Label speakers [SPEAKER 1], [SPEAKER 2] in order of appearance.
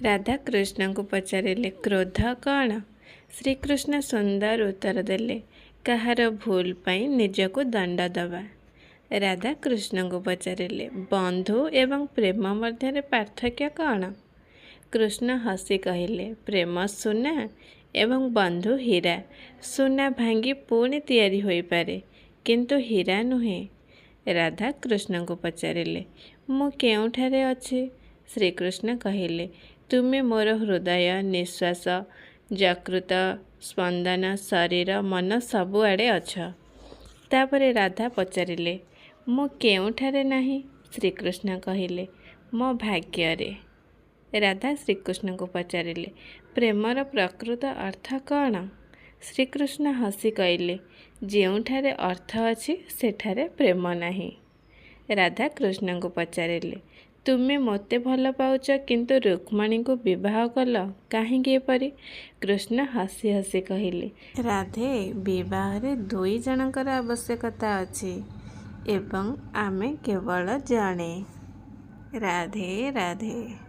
[SPEAKER 1] ରାଧା କୃଷ୍ଣଙ୍କୁ ପଚାରିଲେ, କ୍ରୋଧ କ'ଣ? ଶ୍ରୀକୃଷ୍ଣ ସୁନ୍ଦର ଉତ୍ତର ଦେଲେ, କାହାର ଭୁଲ ପାଇଁ ନିଜକୁ ଦଣ୍ଡ ଦେବା। ରାଧା କୃଷ୍ଣଙ୍କୁ ପଚାରିଲେ, ବନ୍ଧୁ ଏବଂ ପ୍ରେମ ମଧ୍ୟରେ ପାର୍ଥକ୍ୟ କ'ଣ? କୃଷ୍ଣ ହସି କହିଲେ, ପ୍ରେମ ସୁନା ଏବଂ ବନ୍ଧୁ ହୀରା। ସୁନା ଭାଙ୍ଗି ପୁଣି ତିଆରି ହୋଇପାରେ, କିନ୍ତୁ ହୀରା ନୁହେଁ। ରାଧା କୃଷ୍ଣଙ୍କୁ ପଚାରିଲେ, ମୁଁ କେଉଁଠାରେ ଅଛି? ଶ୍ରୀକୃଷ୍ଣ କହିଲେ, ତୁମେ ମୋର ହୃଦୟ, ନିଶ୍ୱାସ, ଯକୃତ, ସ୍ପନ୍ଦନ, ଶରୀର, ମନ ସବୁଆଡ଼େ ଅଛ। ତାପରେ ରାଧା ପଚାରିଲେ, ମୁଁ କେଉଁଠାରେ ନାହିଁ? ଶ୍ରୀକୃଷ୍ଣ କହିଲେ, ମୋ ଭାଗ୍ୟରେ। ରାଧା ଶ୍ରୀକୃଷ୍ଣଙ୍କୁ ପଚାରିଲେ, ପ୍ରେମର ପ୍ରକୃତ ଅର୍ଥ କ'ଣ? ଶ୍ରୀକୃଷ୍ଣ ହସି କହିଲେ, ଯେଉଁଠାରେ ଅର୍ଥ ଅଛି ସେଠାରେ ପ୍ରେମ ନାହିଁ। ରାଧା କୃଷ୍ଣଙ୍କୁ ପଚାରିଲେ, ତୁମେ ମୋତେ ଭଲ ପାଉଛ କିନ୍ତୁ ରୁକ୍ମିଣୀଙ୍କୁ ବିବାହ କଲ, କାହିଁକି ଏପରି? କୃଷ୍ଣ ହସି ହସି କହିଲେ, ରାଧେ, ବିବାହରେ ଦୁଇ ଜଣଙ୍କର ଆବଶ୍ୟକତା ଅଛି ଏବଂ ଆମେ କେବଳ ଜଣେ। ରାଧେ ରାଧେ।